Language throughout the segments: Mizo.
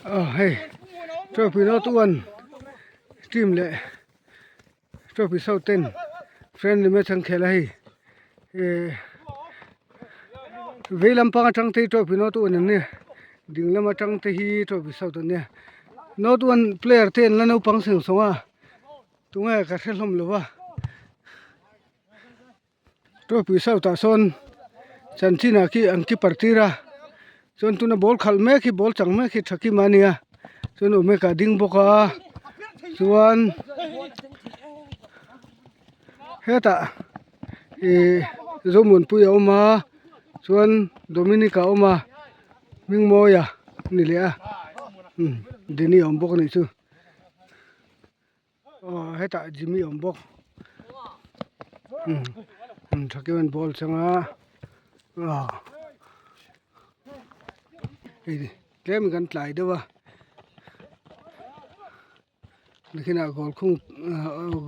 Aw hei trophy note one team leh trophy south ten friendly match an khel a hei eh vei lampang atang te hi trophy note one an nia ding lam atang te hi trophy south an nia note one player te an la naupang seng sawng a tunge ka hre hlawm lo va. Trophy south ah sawn chanchin ah khi an keeper tir a chuan tuna ball khalh mek hi ball chang mek hi Thakima a nia chuan Omeka a ding bawk a chuan hetah ihh Zomuanpuia a awm a chuan Dominic a awm a Hmingmawia a ni leh a umm Danny a awm bawk a nih chu. Aw hetah Jimmy a awm bawk umm tha keuh in ball chang a aw hei tlem in kan tlai deuh a nakinah goal khung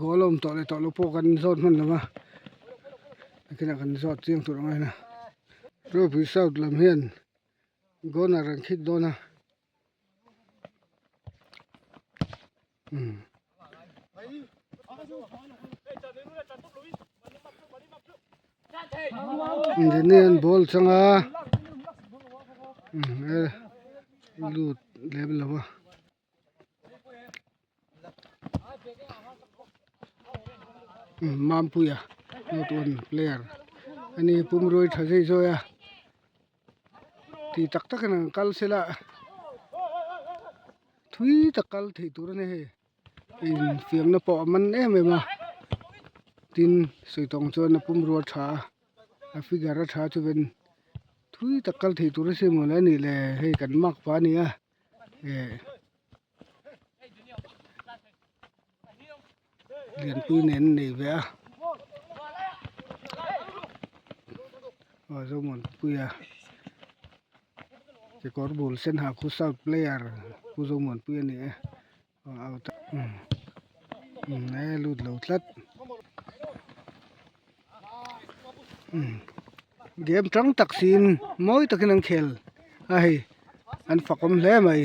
goal a awm tawh leh tawh loh pawh kan zawt hman lo va nakinah kan zawt chiang tur ang a hei ropui south lam hian goner an khik dawn a. Indian ball chang a lut lem lo a Mampuia not one player ani pumrui tha zui zui a. Tih tak tak in an kal sela thui tak kal theih tur a ni hei infiamna pawh a man em em a tin sawi tawng chuan a pumrua tha a a figure a tha chuan thui tak kal theih tur a si maw le a nih le hei kan mark pah a ni a eh lianpui nen an nei ve a aw Zomuanpuia kekawr bul sen ha khu south player pu Zomuanpuia a ni e aw out a umm e lut lo tlat umm game tang tak siin mawi takin an khel a hei an fakawm hle mai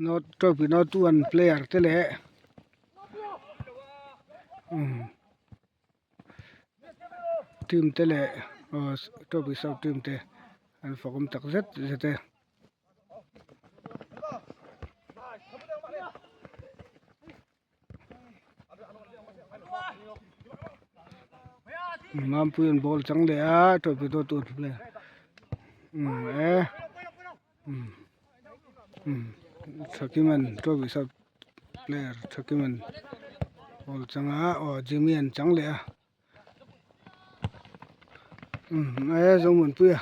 note trophy note one player te leh. Team te leh trophy south team te an fakawm tak zet zet e. Mampui an ball chang leh a trophy dawt tur e. Thakiman trophy south player Thakiman ball chang a aw Jimmy an chang leh a e Zomuanpui a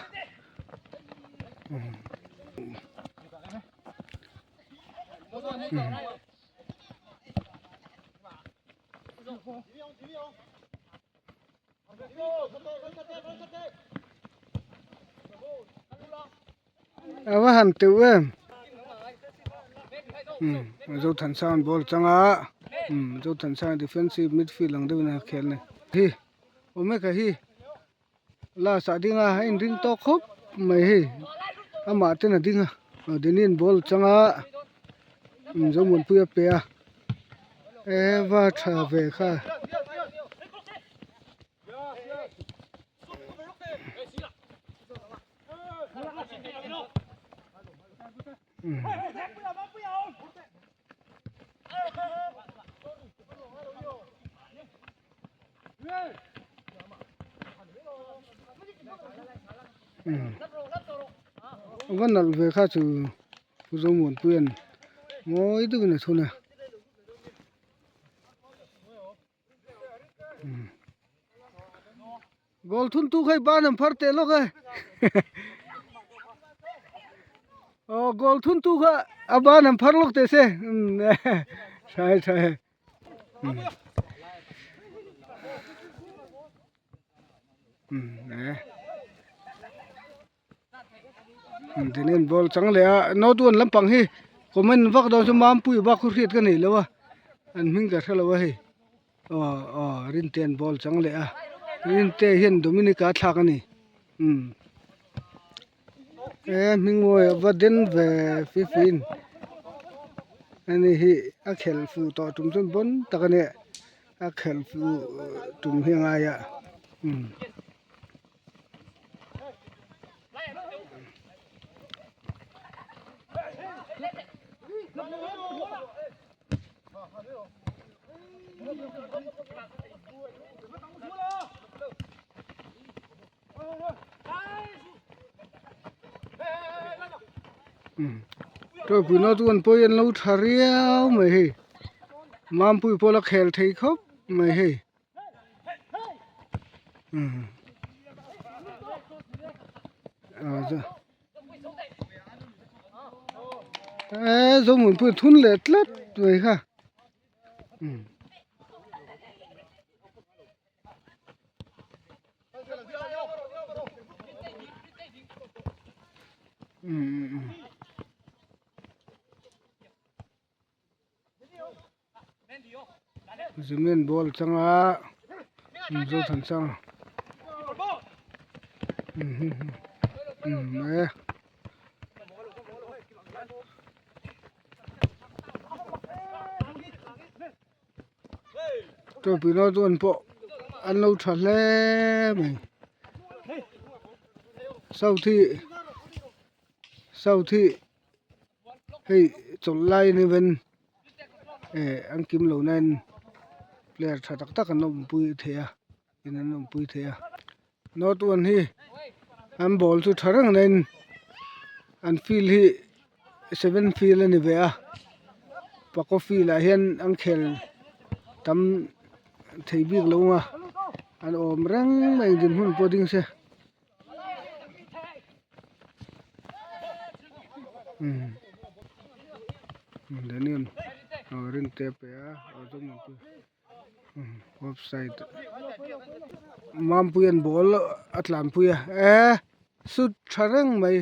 A va han teuh em umm Zothansang ball chang a umm Zothansang defensive midfield ang deuhin a khel a ni hi Omeka hi last ah a ding a a inring tawk khawp mai hei amah ten a ding a Daniel ball chang a umm Zomuanpui a pe a eva tha ve kha. A va nalh ve kha chu Pu Zomuanpuia'n mawi deuhin a chhun a. Goal thun tu kha i ban an phar teh lawk e aw goal thun tu kha a ban an phar lawk teh se tha e tha e Dinin ball chang leh a note one lampang hi comment vak dawn chu Mampuii bak khu hriat ka nei lo a an hming ka hre lo a hei aw aw Rinte an ball chang leh a Rinte hian Dominica a thlak a ni umm e hming mawi a va den ve fifin. Ani hi a khelh fuh tawh tum chuan bawn tak a nia a khelh fuh tum hi a ngai a umm. Tawipui nau chu an pawi an lo tha riau mai hei Mampui pawh la khel thei khawp mai hei eee Zohmunpui thun leh tlat mai kha. Cement ball changa Zothansanga e. Tawpui nau chuan pawh an lo tha hle mai south hi south hi hei chawlh lai ni ven eh an kim lo na in player tha tak tak an awmpui thei a in an awmpui thei a north one hi an ball chu tha reng na in an field hi seven field a ni ve a pakaw field ah hian an khel tam thei bik lo ang a an awm reng mai dinhmun pawh ding se umm Daniel aw rin te a pe a aw offside Mampuia'n ball a tlanpui a eh shoot tha reng mai.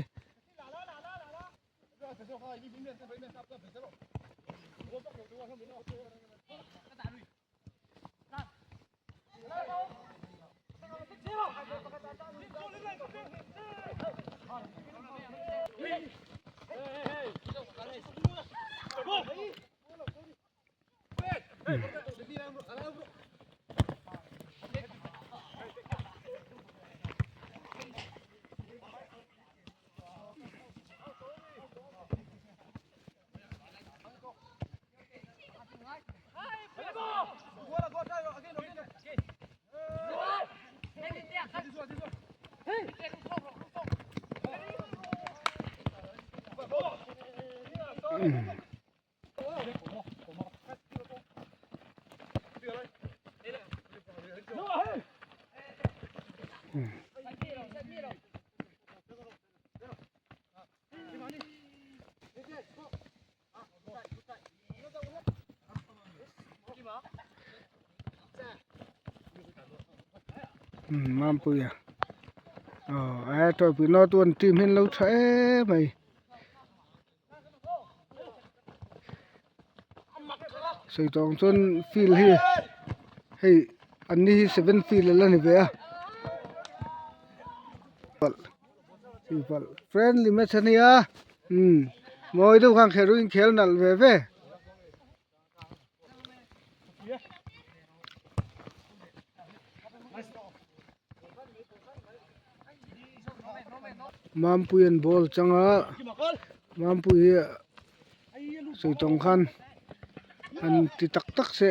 Mampuia aw a tawipui north one team hi an lo tha em mai. Sawi tawh ang chuan field hi hei an ni hi seven field a la ni ve a palh tih palh friendly match a nia umm mawi deuh khan khelh ruih in khel nalh ve ve. Mampui an ball chang a Mampui hi sawi tawng khan han ti tak tak se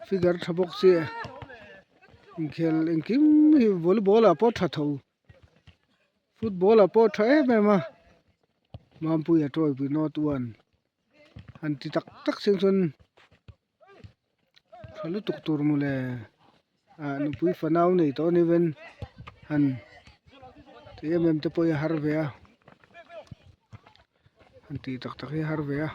figure tha bawk se inkhel engkim hi volleyball ah pawh tha tho football ah pawh tha em em a Mampui a tawipui north one. Han ti tak tak chiang chuan tha lutuk tur mawle ah nupui fanau nei tawh a ni ven han ti em em te pawh hi a har ve a han tih tak tak hi a har ve a.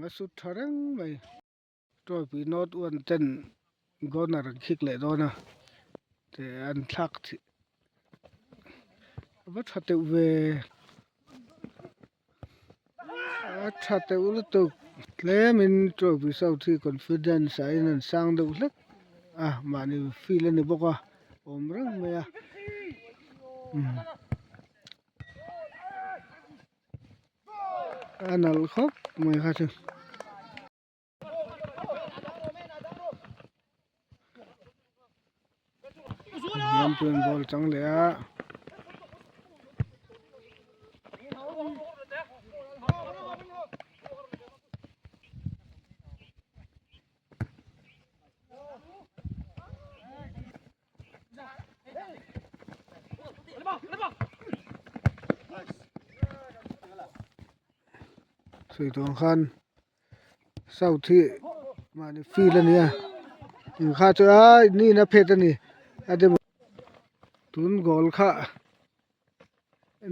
A sut tha reng mai. Tawipui North one ten corner an khik leh dawn a teh an thlak thih a va tha teuh ve a tha teuh lutuk tlemin tawipui south hi confidence ah hian an sang deuh hlek a mahni field a ni bawk a. awm reng mai a umm a nalh khawp mai kha chu. Lampuiin ball chang leh a. Sawi tawh ang khan south hi mahni field a ni a in kha chu a niin a phet a ni a tun goal kha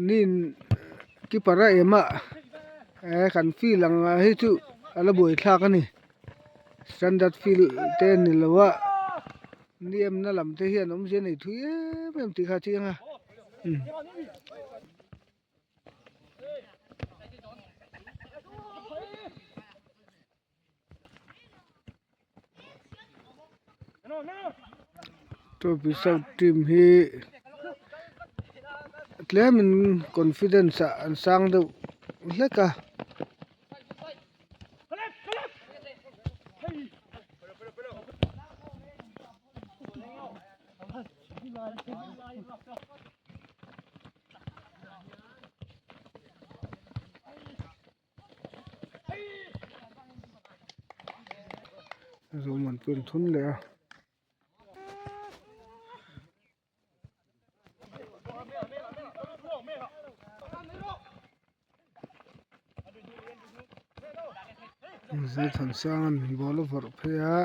nin keeper a em a eh kan field ang hi chu a la buaithlak a ni standard field te a ni lo a ni emna lam te hian awmzia nei thui em em tih kha a chiang a umm. Trophy south team hi tlemin confidence ah an sang deuh hlek a. Zawm an pun thun leh a. Zirthansang an ball a vawrh phei a.